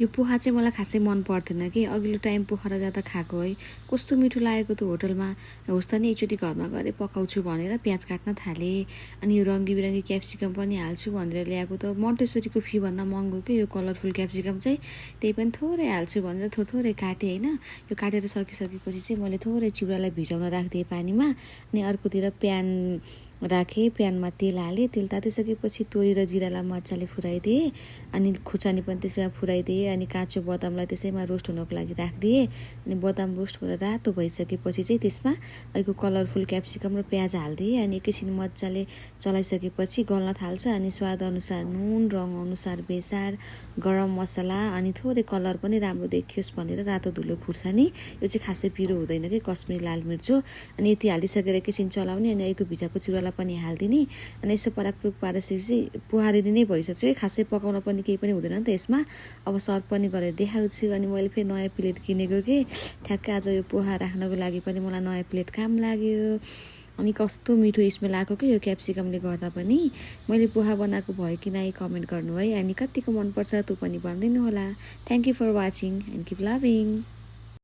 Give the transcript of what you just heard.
यो पोहा चाहिँ मलाई खासै मन पर्दैन कि अघिल्लो टाइम पोखरा जाँदा खाएको है कस्तो मिठो लागेको त्यो होटलमा होस् त नि एकचोटि घरमा गएर पकाउँछु भनेर प्याज काट्न थालेँ अनि यो रङ्गी बिरङ्गी क्याप्सिकम पनि हाल्छु भनेर ल्याएको त मोन्टेसोरीको फीभन्दा महँगो कि यो कलरफुल क्याप्सिकम चाहिँ त्यही पनि थोरै हाल्छु भनेर थोरै काटेँ होइन यो काटेर सकिसकेपछि चाहिँ मैले थोरै चिउरालाई भिजाउन राखिदिएँ पानीमा अनि अर्कोतिर प्यान राखेँ प्यानमा तेल हालेँ तेल तातिसकेपछि तोरी र जिरालाई मजाले फुराइदिएँ अनि खुर्सानी पनि त्यसमा फुराइदिएँ अनि काँचो बदामलाई त्यसैमा रोस्ट हुनको लागि राखिदिएँ अनि बदाम रोस्ट भएर रातो भइसकेपछि चाहिँ त्यसमा अहिलेको कलरफुल क्याप्सिकम र प्याज हालिदिएँ अनि एकैछिन मजाले चलाइसकेपछि गल्न थाल्छ अनि स्वादअनुसार नुन रङ अनुसार बेसार गरम मसला अनि थोरै कलर पनि राम्रो देखियोस् भनेर रातो धुलो खुर्सानी यो चाहिँ खासै पिरो हुँदैन कि कश्मिरी लाल मिर्च हो अनि यति हालिसकेर एकैछिन चलाउने अनि अहिलेको भिजाको चिउरालाई पनि हालिदिने अनि यसो पराकपुक पारेपछि पोहा रेडी नै भइसक्छ खासै पकाउन पनि केही पनि हुँदैन नि त यसमा अब सर्भ पनि गरेर देखाउँछु अनि मैले फेरि नयाँ प्लेट किनेको कि ठ्याक्कै आज यो पोहा राख्नको लागि पनि मलाई नयाँ प्लेट काम लाग्यो अनि कस्तो मिठो स्मेल आएको कि यो क्याप्सिकमले गर्दा पनि मैले पोहा बनाएको भयो कि नै कमेन्ट गर्नु है अनि कतिको मनपर्छ त्यो पनि भनिदिनु होला thank you for watching and keep loving